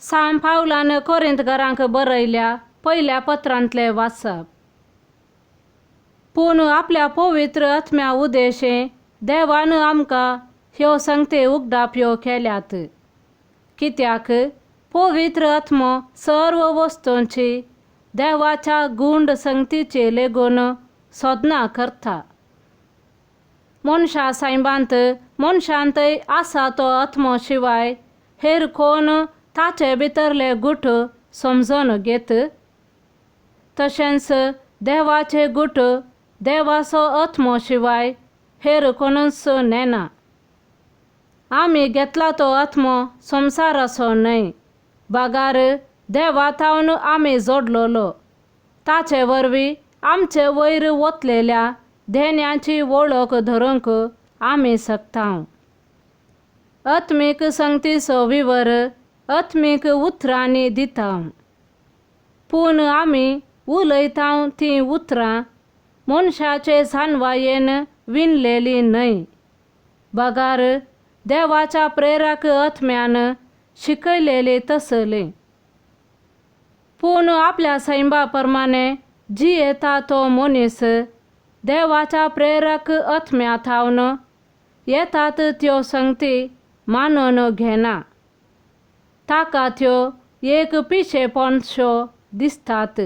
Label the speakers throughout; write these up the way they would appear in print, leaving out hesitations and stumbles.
Speaker 1: सांत पावलान कोरिंतकारांक बरयल्या पयल्या पत्रांतलें वाचप. पूण आपल्या पवित्र आत्म्या उदेशें देवान आमकां ह्यो संगती उगडाप्यो केल्यात. कित्याक पवित्र आत्मो सर्व वस्तूंची देवाच्या गुंड संगतीची लेगून सोदना करता. मनशा सायबांत मनशांतय आसा तो आत्मो शिवाय हेर कोण ताचे भितरले गुट समजून घेत. तशेंच देवाचे गुट देवाचो आत्मो शिवाय हेर कोणूच नेना. आमी घेतला तो आत्मो संवसाराचो न्हय, बगार देवा थावन आमी जोडलेलो. ताचे वरवीं आमचे वयर वतलेल्या देण्याची वळख धरूंक आमी शकता. आत्मीक संगतीचो विवर आत्मीक उतरांनी दिता. पूण आमी उलयता तीं उतरां मनशाचे जाणवायेन विणलेली न्हय, बगार देवाच्या प्रेरक आत्म्यान शिकयलेली तसली. पूण आपल्या सैमा प्रमाणे जियेता तो मनीस देवाच्या प्रेरक आत्म्या थावन येतात त्यो संगती मानून घेना. ताका त्यो एक पिशेपणशो दिसतात.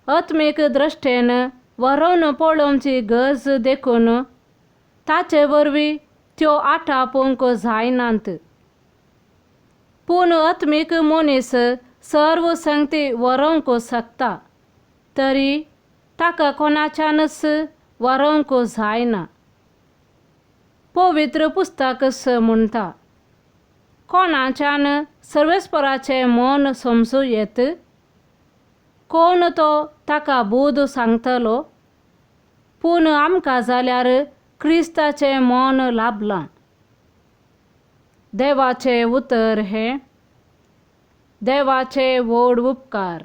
Speaker 1: आत्मीक दृश्टेन वरोवन पळोवची गरज देखून ताचे वरवीं त्यो आटापूंक जायनात. पूण आत्मीक मनीस सर्व संगती वरोवंक शकता, तरी ताका कोणाच्यानच वरोवंक जायना. पवित्र पुस्तकच म्हणटा, कोणाच्यान सर्वेस्पराचें मन समजूं येत? कोण तो ताका बूद सांगतलो? पूण आमकां जाल्यार क्रिस्ताचें मन लाभलां. देवाचें उतर हें देवाचे व्हड उपकार.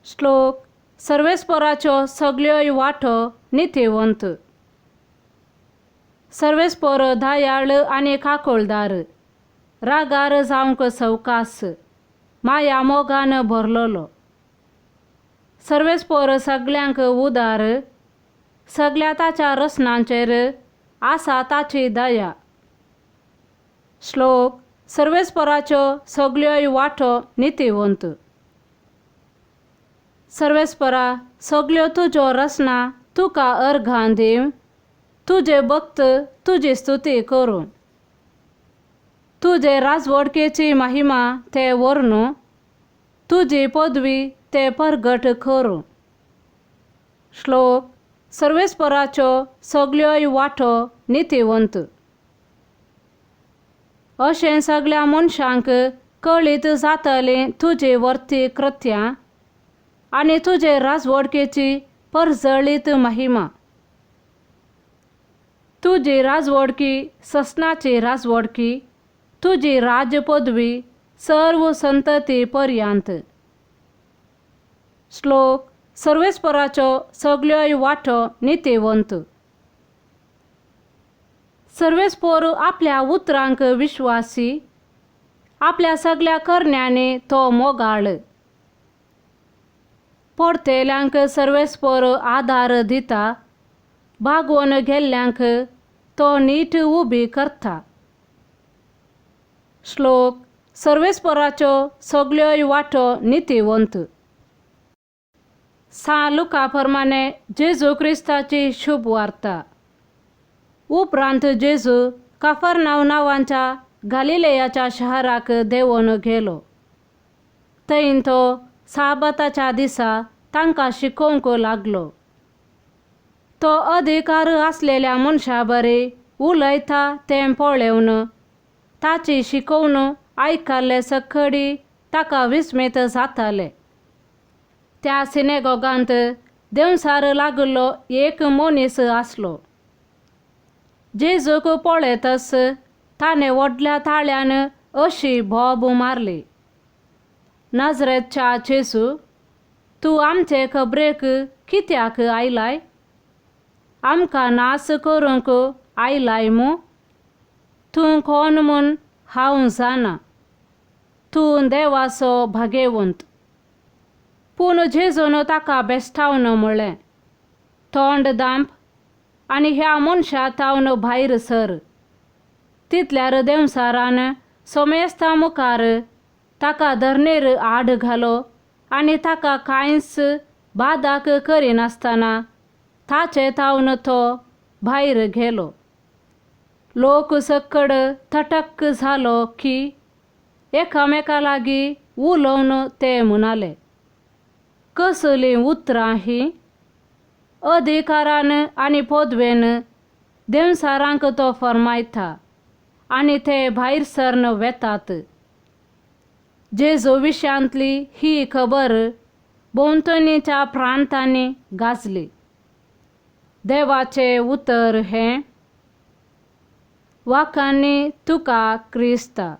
Speaker 1: श्लोक. सर्वेस्पराच्यो सगल्योय वाटो नितीवंत. सर्वेस्पर दयाळ आनी काकोळदार, रागार जावंक सवकास, माया मोगान भरलेलो. सर्वेस्पर सगल्यांक उदार, सगल्या ताच्या रचनांचेर आसा ताची दया. श्लोक. सर्वेस्पराच्यो सगल्योय वाटो नितीवंत. सर्वेस्परा सगल्यो तुज्यो रचना तुका अर्घां दिवं, तुजे भक्त तुजी स्तुती करूं. तुजे राजवडकेची महिमा ते व्हरून, तुजी पदवी ते परगट करूं. श्लोक. सर्वेस्पराच्यो सगल्योय वाटो नितीवंत. अशें सगल्या मनशांक कळीत जातली तुजी वर्ती कृत्यां आनी तुजे राजवडकेची परजळीत महिमा. तुजी राजवडकी ससनाची राजवडकी, तुजी राजपदवी सर्व संतती पर्यंत. श्लोक. सर्वेस्पराच्यो सगल्योय वाटो नितीवंत. सर्वेस्पर आपल्या उतरांक विश्वासी, आपल्या सगल्या करण्यांनी तो मोगाळ. परतेल्यांक सर्वेस्पर आदार दिता, बागोवन गेल्ल्यांक तो नीट उबी करता. श्लोक. सर्वेस्पराच्यो सगल्योय वाटो नितीवंत. सांत लुका प्रमाणे जेजू क्रिस्ताची शुभ वार्ता. उपरांत जेजू काफरनाव नांवाच्या गालिलेयाच्या शहराक देंवून गेलो. थंय तो साबाताच्या दिसा तांकां शिकोवंक लागलो. तो अधिकार आसलेल्या मनशा बरी उलयता तें पळोवन ताची शिकोवन आयकल्ले सखडी ताका विस्मीत जाताले. त्या सिनेगोगांत देंवसार लागिल्लो एक मनीस आसलो. जेजूक पळयतच ताणें व्हडल्या ताळ्यान अशी बोब मारली, नाजरेतच्या जेजू, तूं आमचे खबरेक कित्याक आयलाय? आमकां नास करूंक आयलाय मू? तूं कोण म्हूण हांव जाणा, तूं देवाचो भागेवंत. पूण जेजून ताका बेश्टावन म्हळें, तोंड दांप आनी ह्या मनशा तावन भायर सर. तितल्यार देंवचारान सोमेस्ता मुखार ताका धरणेर आड घालो आनी ताका कांयच बादाक करिनासतना ताचे तावन तो भायर गेलो. लोक सक्कड थटक जालो की एकामेका लागीं उलोवन ते म्हणाले, कसलीं उतरां हीं? अधिकारान आनी पदवेन देंवचारांक तो फर्मायता आनी ते भायर सरन वेतात. जेजू विशयांतली ही खबर भोंवतणीच्या प्रांतांनी गाजली. देवाचें उतर हें. वाखांनी तुका क्रिस्ता.